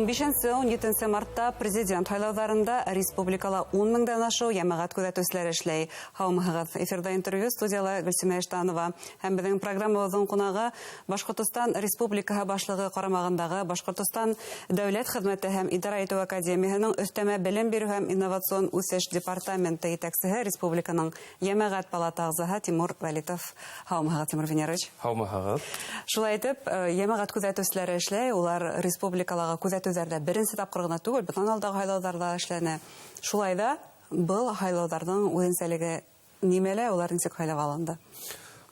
15-17 мартта президент һайлауҙарында республикала 10 меңдән ашыу йәмәғәт күҙәтеүселәре эшләй. Һаумыһығыҙ! Эфирҙа интервью, студияла Гөлсимә Иштанова. Һәм беҙҙең программабыҙҙың ҡунағы — Башҡортостан Республикаһы Башлығы ҡарамағындағы Башҡортостан дәүләт хеҙмәте һәм идара итеү академияһының өҫтәмә белем биреү һәм инновацион үҫеш департаменты етәксеһе, республиканың Йәмәғәт палата ағзаһы Тимур Вәлитов. Һаумыһығыҙ, Тимур Венерович! Һаумыһығыҙ! Шулай итеп, йәмәғәт күҙәтеүселәре эшләй, улар республикалағы күҙәтеүҙәрҙә беренсе тапҡыр ғына түгел, бынан алдағы һайлауҙарҙа эшләне. Шулай ҙа был һайлауҙарҙың үҙенсәлеге нимәлә, улар нисек һайлап алынды?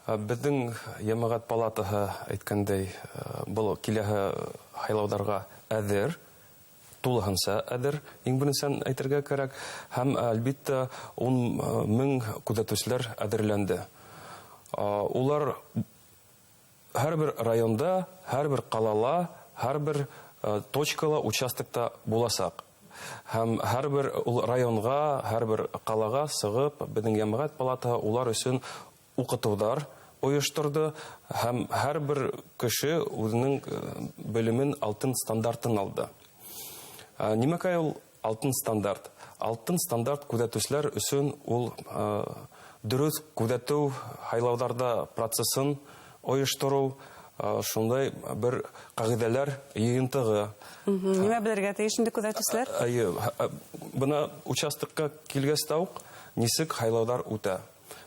Беҙҙең Йәмәғәт палатаһы, әйткәндәй, был киләһе һайлауҙарға әҙер, тулыһынса әҙер, иң беренсән әйтергә кәрәк. Һәм, әлбиттә, 10 000 күҙәтеүселәр әҙерләнде. Улар һәр бер районда, һәр бер ҡалала, һәр бер точкала, участокта буласаҡ. Һәм һәр бер ул районға, һәр бер ҡалаға сығып, беҙҙең Йәмәғәт палатаһы улар өсөн уҡытыуҙар ойошторҙо, һәм һәр бер кеше үҙенең белемен, алтын стандартын алды. Нимәкәй ул алтын стандарт? Алтын стандарт күҙәтеүселәр өсөн ул дөрөҫ күҙәтеү, һайлауҙарҙа процессын ойоштороу, шундай бер ҡағиҙәләр йыйынтығы. Нимә белергә тейеш инде күҙәтеүселәр? Эйе, бына участокка килгәс тә уҡ нисек һайлауҙар үтә.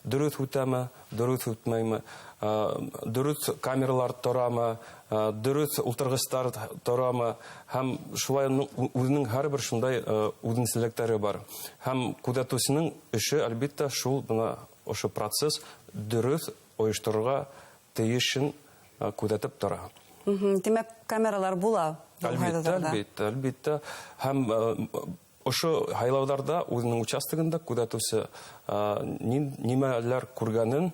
Дөрөҫ үтәме, дөрөҫ үтмәйме, дөрөҫ камералар торамы, дөрөҫ ултырғыстар торамы, һәм шулай үҙенең һәр бер шундай үҙенсәлектәре бар. Һәм күҙәтеүсенең эше, әлбиттә, шул бына ошо процесс дөрөҫ ойошторорға тейешен күҙәтеп тора. Тимәк, камералар була был Әлбиттә, һайлауҙарҙа? әлбиттә, әлбиттә. Һәм ошо һайлауҙарда үҙенең участогында күҙәтеүсе нимәләр күргәнен,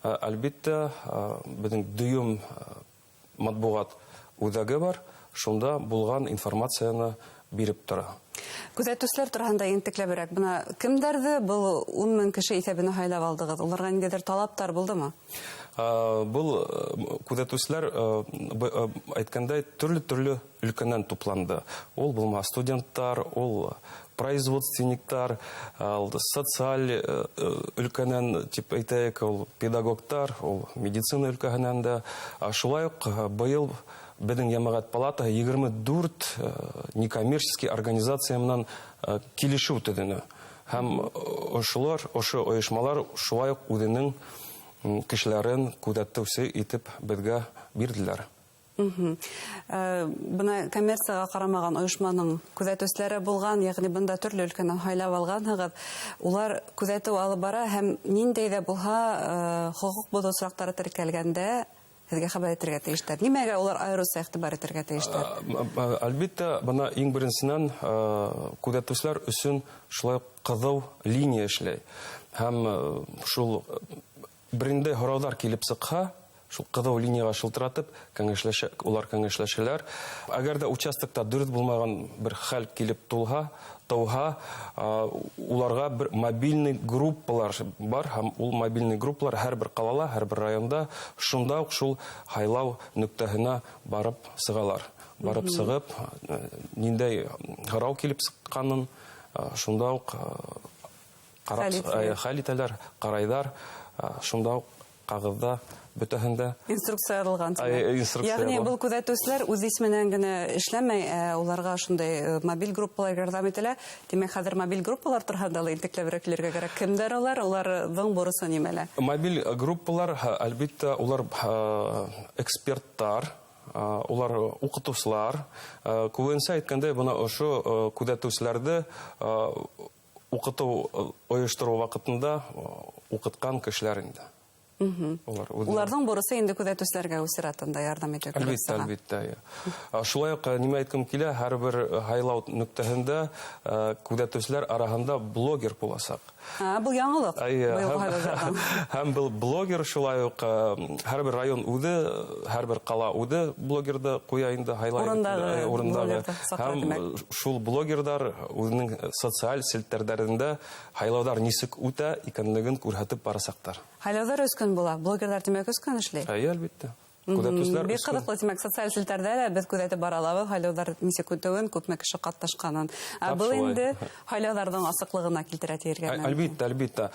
әлбиттә, беҙҙең дөйөм матбуғат үҙәге бар, шунда булған информацияны биреп тора. Күҙәтеүселәр тураһында ентекләберәк. Бына кемдәрҙе был 10 000 кеше иҫәбенә һайлап алдығыҙ? Уларға ниндәйҙер талаптар булдымы? Был күҙәтеүселәр, әйткәндәй, төрлө-төрлө өлкәнән тупланды. Ул булма студенттар, ул производственниктар, ул социаль өлкәнән, тип әйтәйек, ул педагогтар, ул медицина өлкәһенән дә. Шулай уҡ быйыл беҙҙең Йәмәғәт палатаһы 24 некоммерческий организация менән килешеү төҙөнө. Һәм ошолар, ошо ойошмалар шулай уҡ үҙенең кешеләрен күҙәтеүсе итеп беҙгә бирҙеләр. Бына коммерцияға ҡарамаған ойошманың күҙәтеүселәре булған, йәғни бында төрлө өлкәнән һайлап алғанһығыҙ. Улар күҙәтеү алып бара һәм ниндәй ҙә булһа хоҡуҡ боҙоу осраҡтары теркәлгәндә һеҙгә хәбәр итергә тейештәр. Нимәгә улар айырыуса иғтибар итергә тейештәр? Әлбиттә, бына иң беренсенән күҙәтеүселәр өсөн шулай уҡ ҡыҙыу линия эшләй. Һәм шул берендәй һорауҙар килеп сыҡһа, шул ҡыҙыу линияға шылтыратып, кәңәшләшә, улар кәңәшләшәләр. Әгәр ҙә участокта дөрөҫ булмаған бер хәл килеп тыуһа, уларға бер мобильный группалар бар, һәм ул мобильный группалар һәр бер ҡалала, һәр бер районда шунда уҡ шул һайлау нөктәһенә барып сығалар. Барып сығып, ниндәй һорау килеп сыҡҡанын шунда уҡ ҡарап, Хәл итәләр. Хәл итәләр, ҡарайҙар, шунда уҡ ҡағыҙҙа бөтәһендә. Инструкция яҙылған, тимәк. Ай, инструкция Йәғни яҙылған. был күҙәтеүселәр үҙ исеменән генә эшләмәй, ә уларға шундай мобиль группалар ярҙам ителә. Тимәк, хәҙер мобиль группалар тураһында ла ентекләберәк килергә кәрәк. Кемдәр улар, уларҙың бурысы нимәлә? Мобиль группалар, әлбиттә, улар эксперттар, улар уҡытыусылар. Күбенсә әйткәндәй, бына ошо күҙәтеүселәрҙе уҡытыу ойоштороу ваҡытында уҡытҡан кешеләр инде. Улар үҙенең Уларҙың бурысы инде күҙәтеүселәргә үҙ сиратында ярҙам итеү килеп Әлбиттә, сыға. әлбиттә, иә. Шулай уҡ нимә әйткем килә, һәр бер һайлау нөктәһендә күҙәтеүселәр араһында блогер буласаҡ. Был яңылыҡ. Әйе, Быйылғы һайлауҙарҙан. һәм был блогер шулай уҡ һәр бер район үҙе, һәр бер ҡала үҙе блогерҙы ҡуя инде, һайлай Урындағы урындағы. блогерҙы саҡыра, Һәм тимәк. шул блогерҙар үҙенең социаль селтәрҙәрендә һайлауҙар нисек үтә икәнлеген күрһәтеп барасаҡтар. Һайлауҙар өс көн була. Блогерҙар, тимәк, өс көн эшләй? Әйе, әлбиттә. Күҙәтеүселәр Бик ҡыҙыҡлы, тимәк, социаль селтәрҙә лә беҙ күҙәтеп бара алабыҙ һайлауҙар нисек үтеүен, күпме кеше ҡатнашҡанын. Был инде һайлауҙарҙың асыҡлығына килтерә тиергә. Әлбиттә, әлбиттә.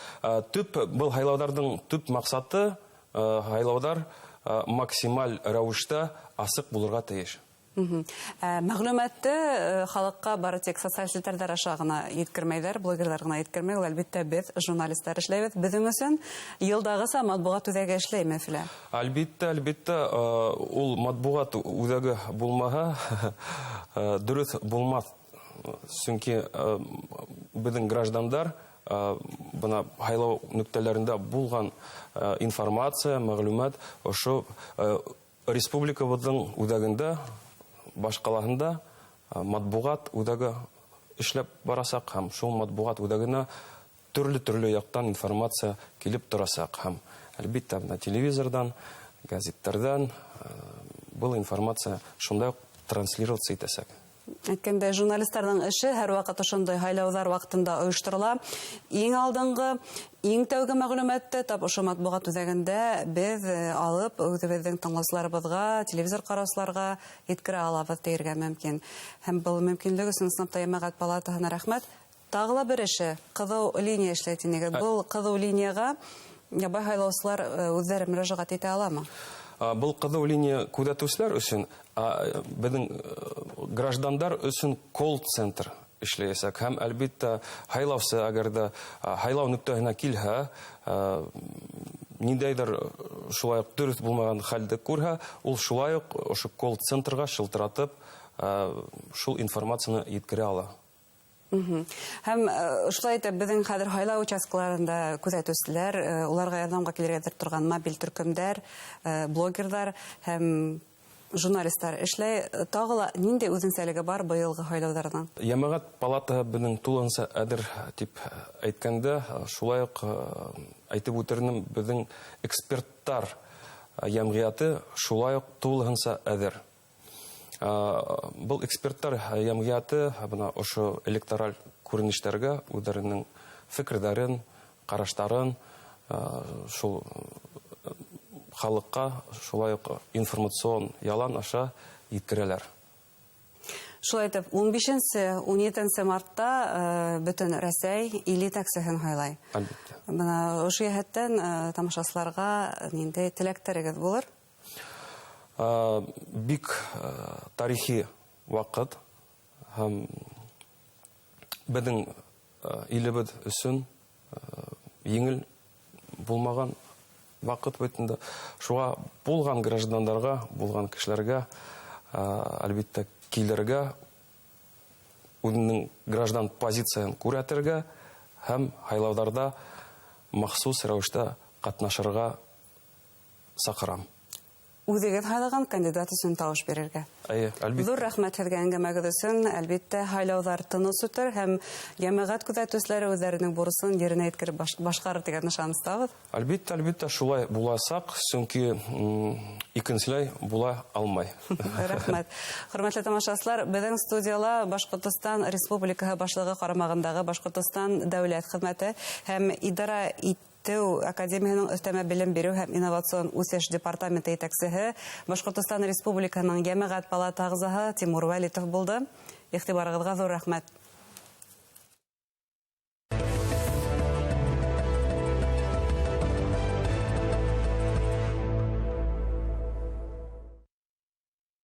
Төп был һайлауҙарҙың төп маҡсаты һайлауҙар максималь рәүештә асыҡ булырға тейеш. Мәғлүмәтте халыҡҡа бары тик социаль селтәрҙәр аша ғына еткермәйҙәр, блогерҙар ғына еткермәй, ул әлбиттә беҙ, журналистар, эшләйбеҙ. Беҙҙең өсөн йылдағыса матбуғат үҙәге эшләйме Өфөлә? Әлбиттә, әлбиттә, ул матбуғат үҙәге булмаһа, дөрөҫ булмаҫ. Сөнки беҙҙең граждандар бына һайлау нөктәләрендә булған информация, мәғлүмәт ошо республикабыҙҙың үҙәгендә, баш ҡалаһында матбуғат үҙәге эшләп барасаҡ, һәм шул матбуғат үҙәгенә төрлө-төрлө яҡтан информация килеп торасаҡ, һәм әлбиттә бына телевизорҙан, гәзиттәрҙән был информация шундай уҡ транслироваться итәсәк. Әйткәндәй, журналистарҙың эше һәр ваҡыт ошондай һайлауҙар ваҡытында ойошторола. Иң алдынғы, иң тәүге мәғлүмәтте тап ошо матбуғат үҙәгендә беҙ алып үҙебеҙҙең тыңлаусыларыбыҙға, телевизор ҡараусыларға еткерә алабыҙ тиергә мөмкин. Һәм был мөмкинлек өсөн ысынлап та Йәмәғәт палатаһына рәхмәт. Тағы ла бер эше, ҡыҙыу линия эшләй тинегеҙ. Был ҡыҙыу линияға ябай һайлаусылар үҙҙәре мөрәжәғәт итә аламы? Был ҡыҙыу линия күҙәтеүселәр өсөн, беҙҙең граждандар өсөн колл-центр эшләйәсәк. Һәм әлбиттә һайлаусы әгәр ҙә һайлау нөктәһенә килһә, ниндәйҙер шулай уҡ дөрөҫ булмаған хәлде күрһә, ул шулай уҡ ошо колл-центрға шылтыратып, шул информацияны еткерә ала. Һәм шулай итеп, беҙҙең хәҙер һайлау участкаларында күҙәтеүселәр, уларға ярҙамға килергә әҙер торған мобиль төркөмдәр, блогерҙар һәм журналистар эшләй. Тағы ла ниндәй үҙенсәлеге бар быйылғы һайлауҙарҙың? Йәмәғәт палатаһы беҙҙең тулыһынса әҙер тип әйткәндә, шулай уҡ әйтеп үтер инем, беҙҙең эксперттар йәмғиәте шулай уҡ тулыһынса әҙер. Был эксперттар йәмғиәте бына ошо электораль күренештәргә үҙҙәренең фекерҙәрен, ҡараштарын шул халыҡҡа шулай уҡ информацион ялан аша еткерәләр. Шулай итеп, 15-17 мартта бөтөн Рәсәй ил етәксеһен һайлай. Әлбиттә. Бына ошо йәһәттән тамашасыларға ниндәй теләктәрегеҙ булыр? Бик тарихи ваҡыт һәм беҙҙең илебеҙ өсөн еңел булмаған ваҡыт бит инде. Шуға булған граждандарға, булған кешеләргә, әлбиттә, килергә, үҙенең граждан позицияһын күрһәтергә һәм һайлауҙарҙа махсус рәүештә ҡатнашырға саҡырам. Үҙегеҙ һайлаған кандидат өсөн тауыш бирергә. Эйе, әлбиттә. Ҙур рәхмәт һеҙгә әңгәмәгеҙ өсөн. Әлбиттә, һайлауҙар тыныс үтер һәм йәмәғәт күҙәтеүселәре үҙҙәренең бурысын еренә еткереп башҡарыр тигән ышаныстабыҙ. Әлбиттә, әлбиттә, шулай буласаҡ, сөнки икенселәй була алмай. Рәхмәт. Хөрмәтле тамашасылар, беҙҙең студияла Башҡортостан Республикаһы Башлығы ҡарамағындағы Башҡортостан Дәүләт хеҙмәте һәм идара итеү академияһының өҫтәмә белем биреү һәм инновацион үҫеш департаменты етәксеһе, Башҡортостан Республикаһының Йәмәғәт палата ағзаһы Тимур Вәлитов булды. Иғтибарығыҙға ҙур рәхмәт.